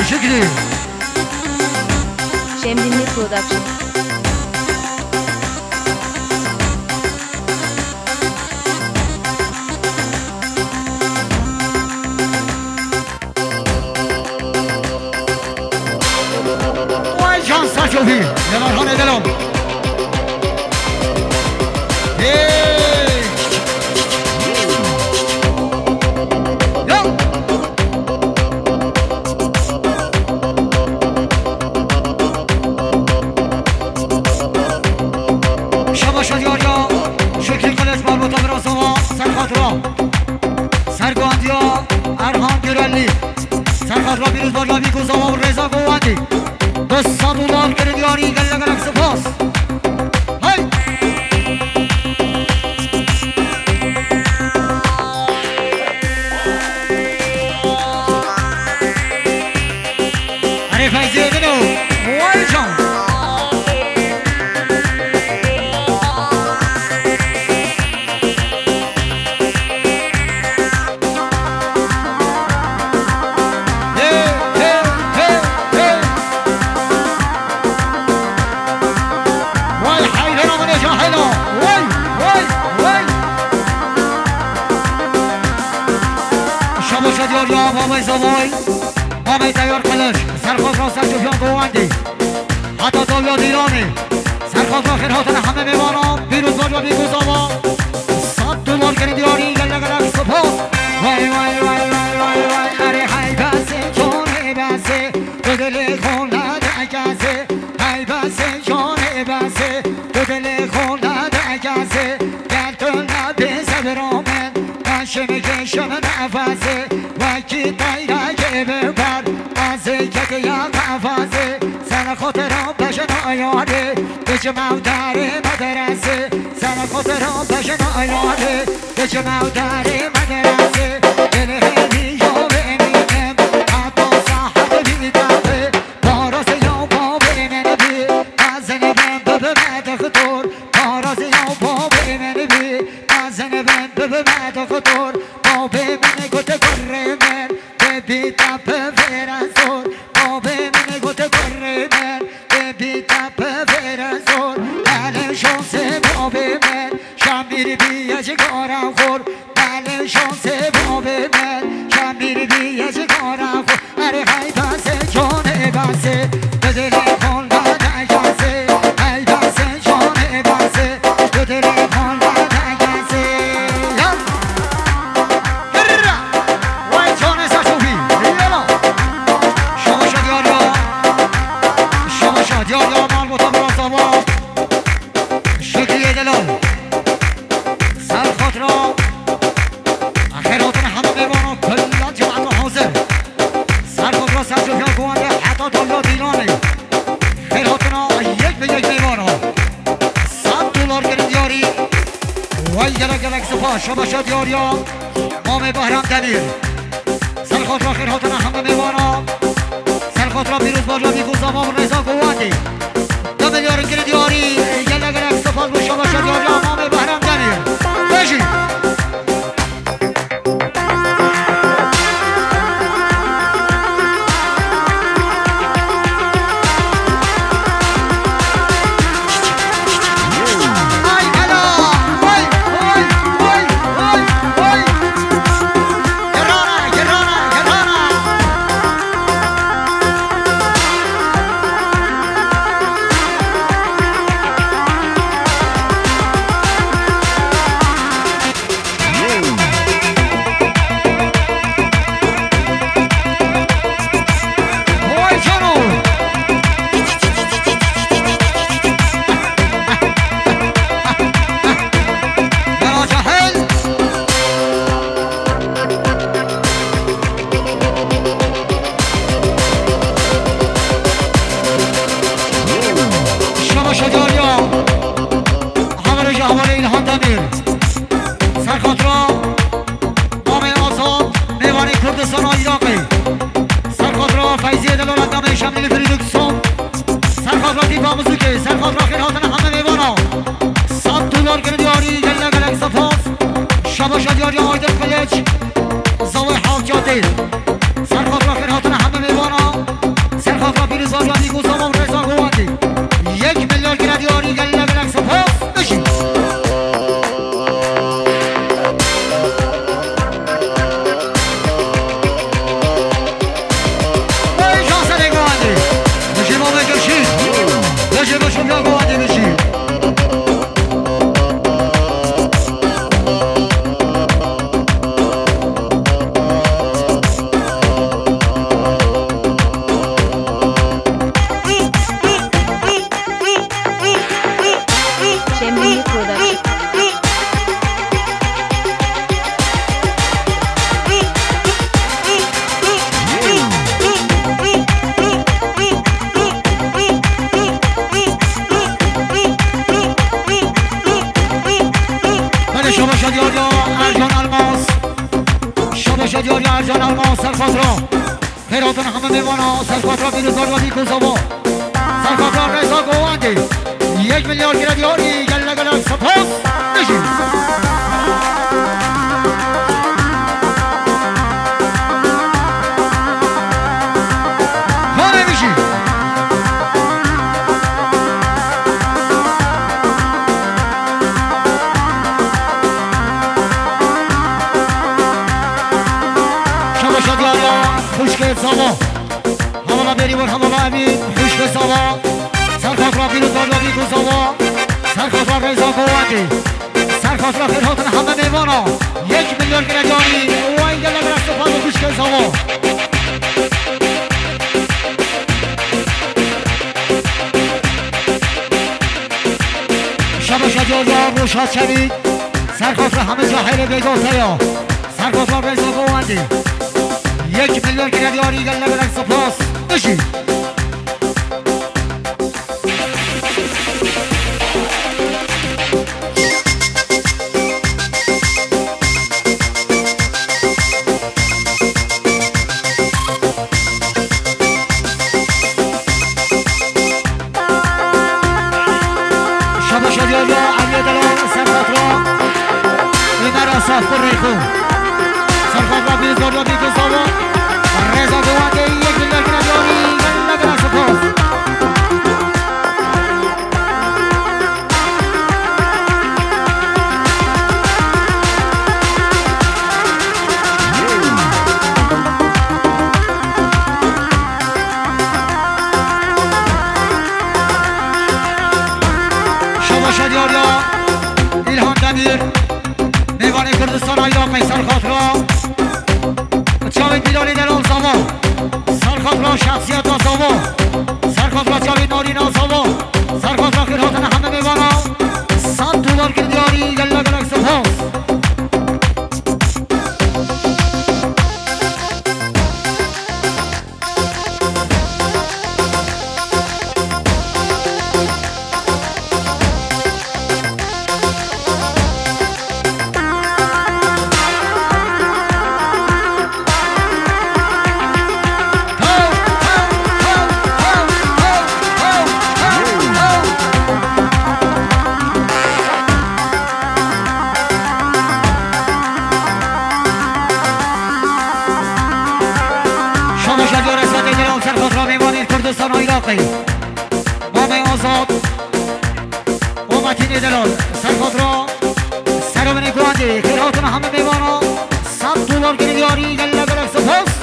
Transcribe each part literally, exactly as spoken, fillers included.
Şükrü. Şemdinli Production. Vay can Saçovi. Yalan hane delom. Hey. Yo. Şabaşa diyar ya. Şekil Kılıç Mahmut Amir Asama. Ser hatıra. Ser Gandiya. Erhan Görelli. Ser hatıra Pîrozbaş Labî ku zava û rêza govendî. Du sed dolar kirin diyarî, gelek gelek spas. Hey! Erê Feyziyê din o. Vay can. Hey, hey, hey, hey. Vay haydara min ê cahila. Vay, vay, vay. Şabaşa diyar ya, mamey zavay. Mamey Teyar Kılıç. Serxoz Rasa Şofyan Govandi. Heta Dawya Dîranê. Serxoz ra xêr hatine heme mêvana. Pîrozbaş be Bîkû Zava. Sed dolar kirin diyarî, gelek gelek spas. Vay, vay, vay, vay, vay, vay. Erê hey besê, canê besê. Tu dilê xwe nede kesê. Hey besê, canê besê. Tu dilê xwe nede kesê. Gel tu nebê sebra min. Eşim kişim nefesê. Wekî teyrekê bi ber. Ez ê ketiya qefasê. Ser xotira bejna yarê. Dicim ew derê medresê. Ser xotira bejna yarê. Dicim ew derê medresê. Dilê hêvî ya wê mînim. Heta sahet bî dawê. Parasê ya bavê min bî. Mezin bin bibime dixtor. Parasê ya bavê min bî. Mezin bin bibime dixtor. Bavê min got kurê min. Bibî te bi vêre zor. Bavê min got kurê min. Bibî te bi vêre zor. Belê şansê bavê min. Şemîr bîye ji kara xor. Belê şansê bavê min. Şemîr bîye ji kara xor. Erê hey besê, canê besê. Bi dilê xwe nede kesê. Hey besê, canê besê. Bi dilê xwe nede kesê. Ya. Hirra! Vay canê Saçovî! Yala! Şabaşa diyar ya! Şabaşa diyar ya, mal bota bira zava! Şükriyê delal! Ser xatira! Xêr hatina hemû mêvana, kulla cemaeta hazir! Ser xatira Serçofiya Guwandê heta Dawya Dîlanê! Xêr hatina yek bi yek mêvana! Sed dolar kirin diyarî! Vay gelek gelek spas, şabaşa diyar ya! Mamê Behram Demîr. Ser xatira xêr hatina hemû mêvana. Ser xatira pîrozbaja Bîkû Zava û Rêza Govendî. Du milyar kirin diyarî, gelek gelek spas bo şabaşa diyar ya Mamê Behram Demîr. Bejî. Ay, hela! Oy, oy, oy, oy, oy! Gerana, gerana, gerana! Vay cano! Yara cahil! Şabaşa diyar ya! Havarê ji havarê İlhan Demir! Ser xatira Mamê Azad, mêvanê Kurdistana Iraqê. Ser xatira Feyziyê Delal, endamê Şemdîlî Production. Ser xatira Dîpa Muzikê, ser xatira xêr hatina hemû mêvana. Sed dolar kirin diyarî, gelek gelek spas. Şabaşa diyar ya Aydin Kılıç. Zavê Hafcatê. Ser xatira xêr hatina hemû mêvana. Şabaşa diyar ya Ercan Elmas. Şabaşa diyar ya Ercan Elmas. Serxatra. Xêr hatin heme mêvana. Serxatra pîroz bajabî ku zava. Serxatra Reza Govendî. Yek milyar kire diyarî. Gelle gelek spas. Bijî. Hane bijî. Şabaşa diyar ya, xwişkê zava. Hevala Bêrî wir, hevala Emîn, xwişkê zava. Serxatra pîroz bajabî ku zava. Serxatra Reza Govendî. Serxatra xêr hatin heme mêvana. Yek milyon kire diyarî. Way gelek rest û pal û xwişkê zava. Şabaşa diyar ya Roşa Çevîk. Serxatra heme cahilê bêgota ya. Serxatra Reza Govendî. Yek milyon kire diyarî, gelle gelek spas. Bijî. Şabaşa diyar ya Emînê Delal, Serxatra. Ömer Asaf, kurê xwe. Serxatra pîroz bajabî ku zava. Reza Govendî, yek milyon kire diyarî. Gelle gelek spas. Şabaşa diyar ya İlhan Demir. Mêvanê Kurdistan Iraqê, Serxatra. Çavên Bîlalê Delal zava. Serxatra şexsiyeta zava. Serxatra çavên Narîna zava. Serxatra xêr hatin heme mêvana. Sed dolar kir diyarî, gelle gelek spas. Şabaşa diyar Esatê Delal, Serxatra mêvanê Kurdistan Iraqê. Mamê Azad. Û Metînê Delal, Serxatra. Seromenê Guandê, xêr hatin heme mêvana. Sed dolar kir diyarî, gelle gelek spas.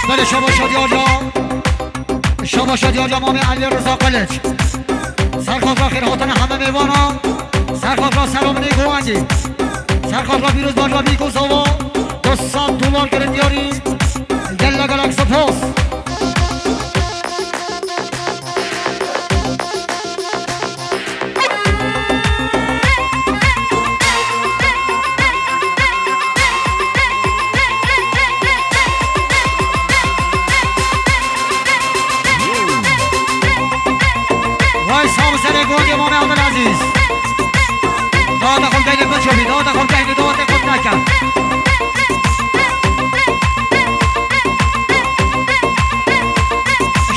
Belê, şabaşa diyar ya. Şabaşa diyar ya Mamê Elî Riza Qiliç. Serxatra xêr hatin heme mêvana. Serxatra Seromenê Guandê. Serxatra pîroz bajabî ku zava. Du sed dolar kir diyarî. Gelle gelek spas. Vay sağ ol sene Goge Mame Abdülaziz. Daha da kol gaydi bu çobi, daha da kol gaydi, daha da kol naka.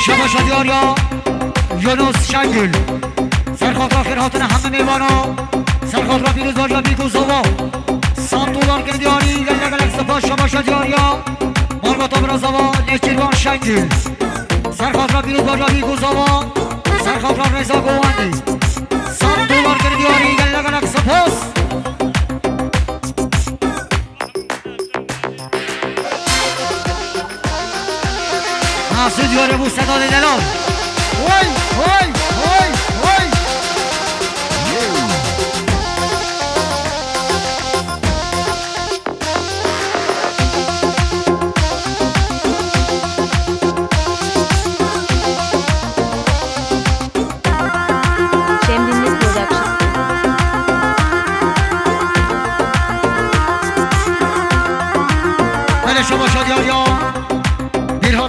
Şabaşa diyar ya. Yunus Şengül. Serxatra xêr hatine heme mêvana. Serxatra pîroz bajabî ku zava. Sed dolar kir diyarî, gelle gelek spas, şabaşa diyar ya. Malbata bira zava, Nêçîrvan Şengül. Serxatra pîroz bajabî ku zava. Serxatra Reza Govendî. Sed dolar kir diyarî, gelle gelek spas. Nasıl diyor bu Sedat Delal? Oy, oy, oy, oy.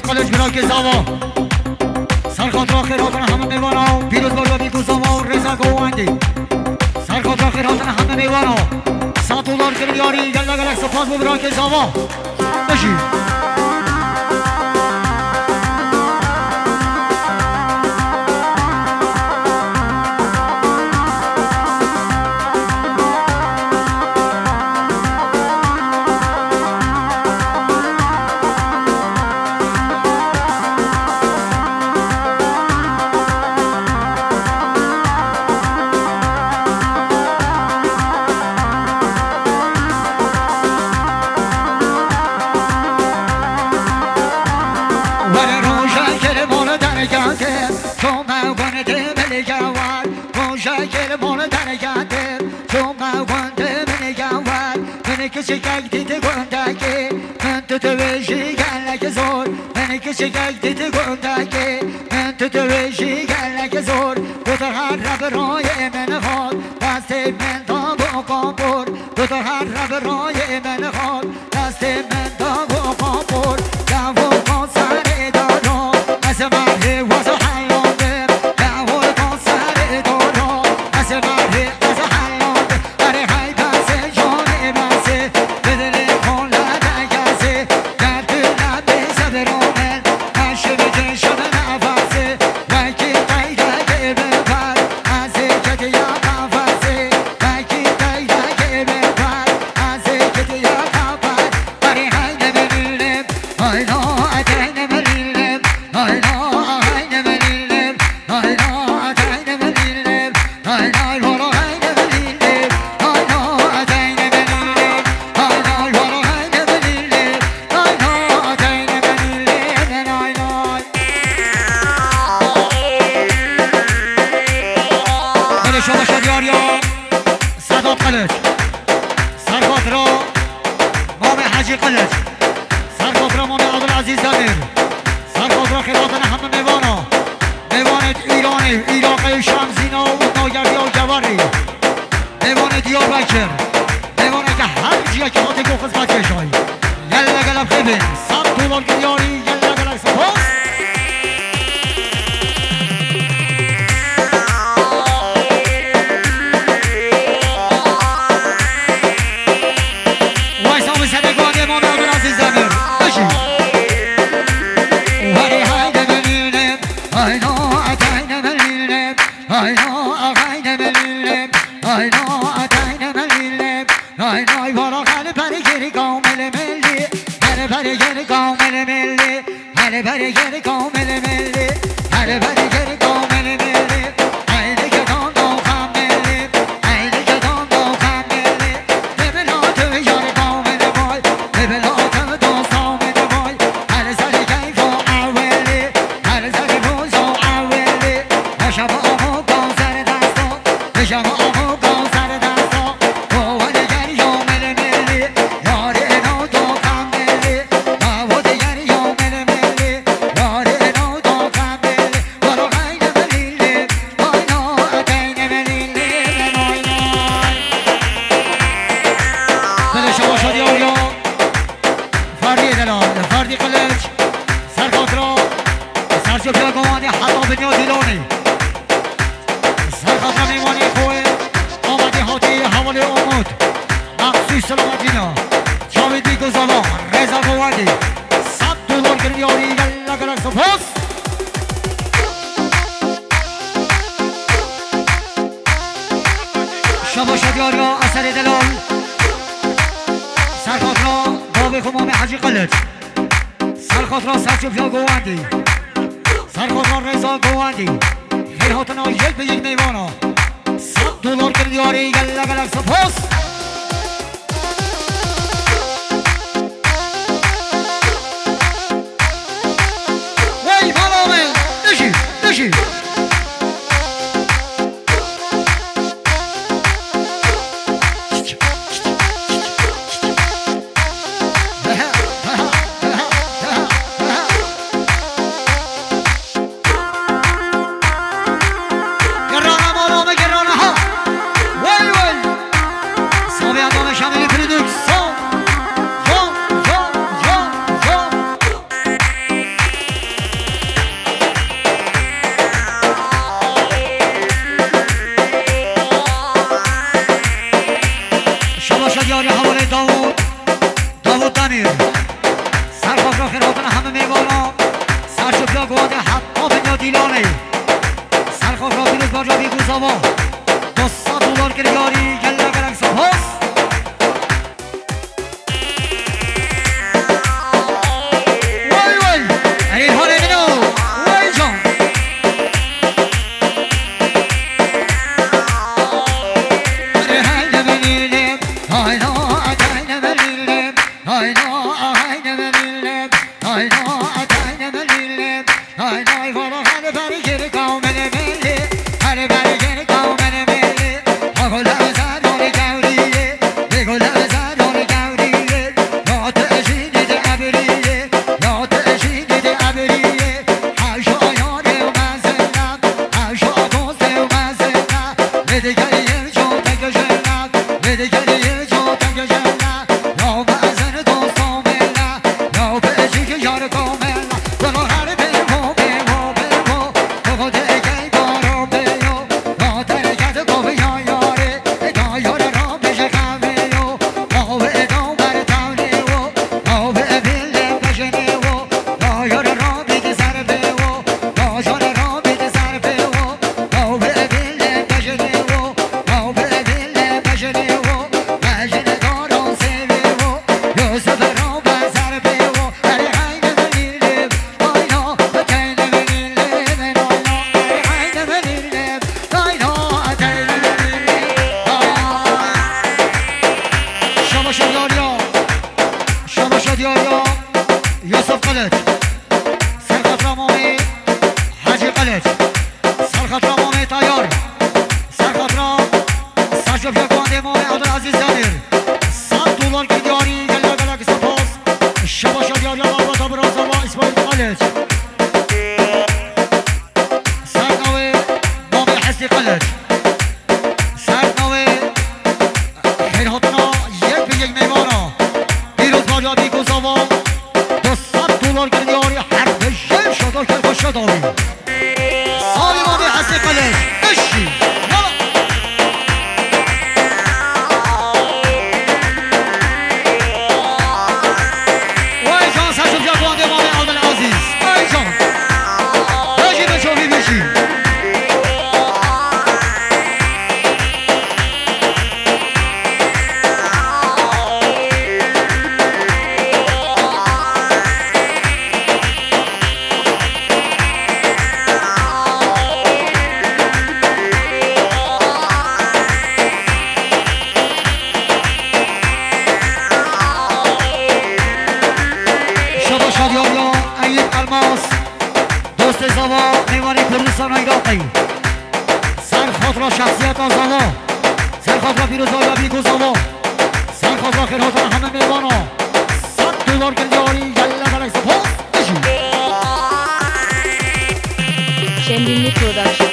Qiliç Birakê Zava. Ser xatira xêr hatina hemî mêvana. Pîroz Bajadî ku Zava û Rêza Govendî. Ser xatira xêr hatina hemî mêvana. Sed dolar girîng yarî, gelek gelek spas bo Birakê Zava. Bijî. Were roja kerem ol dergate, çome gundê bilge war. Roja kerem ol dergate, çome gundê bilge war. Min kiçikek dît gundekê, min tu tu wê jî gelek zor. Min kiçikek dît gundekê, min tu tu wê jî gelek zor. Got her reb royê min xal, destê min da bo kompor. Got her reb royê min xal, destê min da bo kompor. Gavo konserê daro, ez merê waz helondim. Gavo konserê daro, ez merê ez helondim. Erê hey besê, canê besê, bidilê xole de kesê. Ger tu nebê sebro min, eşim cêşim nefesê. Wekî qeydekê bi ber, ez ê ketiya qefesê. Wekî qeydekê bi ber, ez ê ketiya qefes. Erê hey ne bilîlim, hayna, etey ne bilîlim, hayna, hey ne bilîlim. Belê şabaş diyar ya. Sedat Kılıç. Ser xatira Mamê Hecî Qiliç. Ser xatira Mamê Abdulaziz Demir. Ser xatira xêr hatina hemî mêvana. Mêvanê Îranê, Îraqê, Şemzîna û Nageriya Geverî. Mêvanê Diyarbekir. Mêvaneke her ciyekî hatê ku xizmet kêşayî. Gelle gele xêbin. Sed dolar girîng yarî, gelle gele spas. Vay sağ ol, sene guanê Mame Abdulaziz Demir. Eşi. Vay haydi benim, haydi haydi benim, haydi haydi benim, haydi haydi benim. Nay nay vara gel beri geri gaw mele mele, gel beri geri gaw mele mele, gel beri geri gaw mele mele, gel beri geri gaw mele mele. Haydi ke don don kamele, haydi ke don don kamele. Debela tu yar gaw mele boy, debela tu dost gaw mele boy. Her zeri keyfo aweli, her zeri buzo aweli. Hoşa bu amu gaw ser desto. Pijama amo gaw ser desta, o wele ger yo mele mele, yarê no do kamele, ma wo de ger yo mele mele, yarê no do kamele, waro hayne melile, hayno atayne melile, hayno. Bele şabaşa diyar ya, Ferdî Delal, Ferdî Kılıç, Serkatra, Serçe Piyagovanê heta Binya Dîlanê. Serxatira mêvanê xwe, Amedê hatî hevalê Amad. Mexsûs selametîna. Çavê dî gozava, Reza Govendî. Sed dolar girîng yarî, gelek gelek spas. Şabaşa diyar ya, Eserê Delal. Serxatira bavê xwe Mamê Hecî Qiliç. Serxatira Serçe Piya Govendî. Serxatira Reza Govendî. Xêr hatina yek bi yek mêvana. Sed dolar girîng yarî, gelek gelek spas. Wey mala me, dijî, dijî. Gerrana mala me, gerrana ha. Wey wey. Sabiha Dame Şamili Pridux. Son. Son, son, son, son. Gode heta Binya Dîlanê. Serxof ra pîroz barca bî ku zava. Du sed dolar kir yarî, gelek gelek spas. Way way. Erê halê min o. Way can. Erê hayde belîlim. Hayda, hayde belîlim. Hayda, hayde belîlim. Hayda, hayde belîlim. Hay hay, valla her bergir kavmene belli, her bergir kavmene belli. Ha gol özel yol gevriye, bir gol özel yol gevriye. Ya te eşini de abriye, ya te eşini de abriye. Haşa yar evmezine, haşa dost evmezine. Ve de geleyim çok tek köşene, ve de geleyim çok tek köşene. Ya mezin dost omela, ya beşik yar komela. Şabaşa diyariya, şabaşa diyariya, Yusuf Kılıç. Serxatra Mamê Hacı Kılıç. Serxatra Mamê Tayar. Serxatra Saço Piyakandê Mamê Abdulaziz Demir. Sed dolar ki diyarî, gelek gelek spas. Şabaşa diyariya, baba tabira zava İsmail Kılıç. Ser navê Mamê Hesnî Qiliç. Ser navê xêrhatina yek bi yek mêvana. Pîroz bariya bî ku zava du sed dolar giriyarî her bijî şada ker xwe şada wî. Salî Mamê Hesnî Qiliç. Eşî. Yala. Vay can, ser çubuya Guandê Mamê Abdelaziz. Vay can. Bejî be çavî bejî. Şaba şadiyariya Eyüp Elmas, dostê zava, mêvanê Kurdistan Iraqê. Ser xatira şexsiyeta zava, ser xatira pîrozbaya bî ku zava, ser xatira xêrhatana heme mêvana. Sed dolar gel diyarî, gelek gelek spas. Şendinli Production.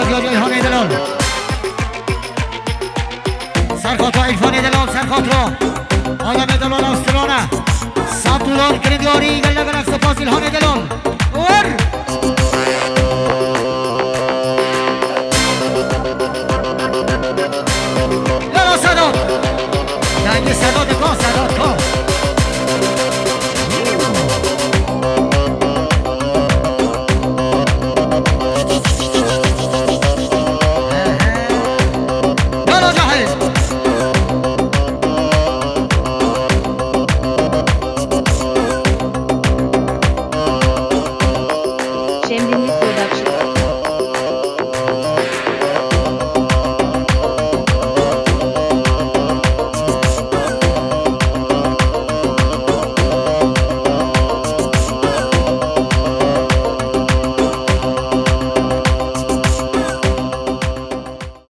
Diyarî Îlhanê Delal. Serxatra Îlhanê Delal, serxatra. Ademê Delal Astrana. Sat dolar girêdiyarî, gelek gelek spas Îlhanê Delal. Wer!